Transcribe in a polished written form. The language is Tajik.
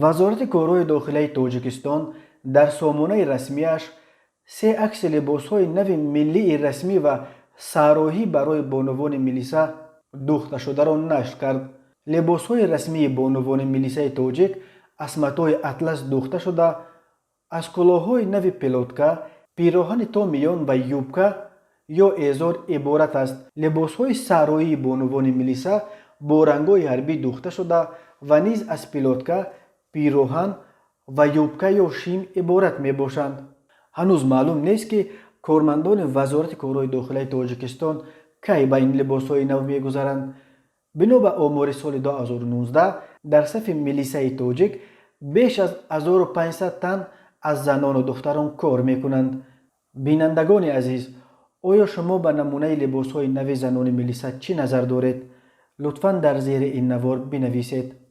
Вазорати корҳои дохилаи Тоҷикистон дар сомонаи расмиаш се акси либосҳои нави миллии расмӣ ва саҳроӣ барои бонувони милиса дӯхташударо нашр кард. Либосҳои расмии бонувони милисаи тоҷик аз матои атлас дӯхта шуда, аз кӯлоҳҳои нави пилотка, пироҳани то миён ва юбка ё эзор иборат аст. Либосҳои саҳроии бонувони милиса бо рангҳои ҳарбӣ дӯхта шуда ва низ аз пилотка, пироҳан ва юбка ё шим иборат мебошанд. Ҳанӯз маълум нест, ки кормандони Вазорати корҳои дохилаи Тоҷикистон кай ба ин либосҳои нав мегузаранд. Бино ба омори соли 2019, дар сафи милисаи тоҷик беш аз 1500 тан аз занону духтарон кор мекунанд. Бинандагони азиз, оё шумо ба намунаи либосҳои нави занони милиса чӣ назар доред? Лутфан дар зери ин навор бинависед.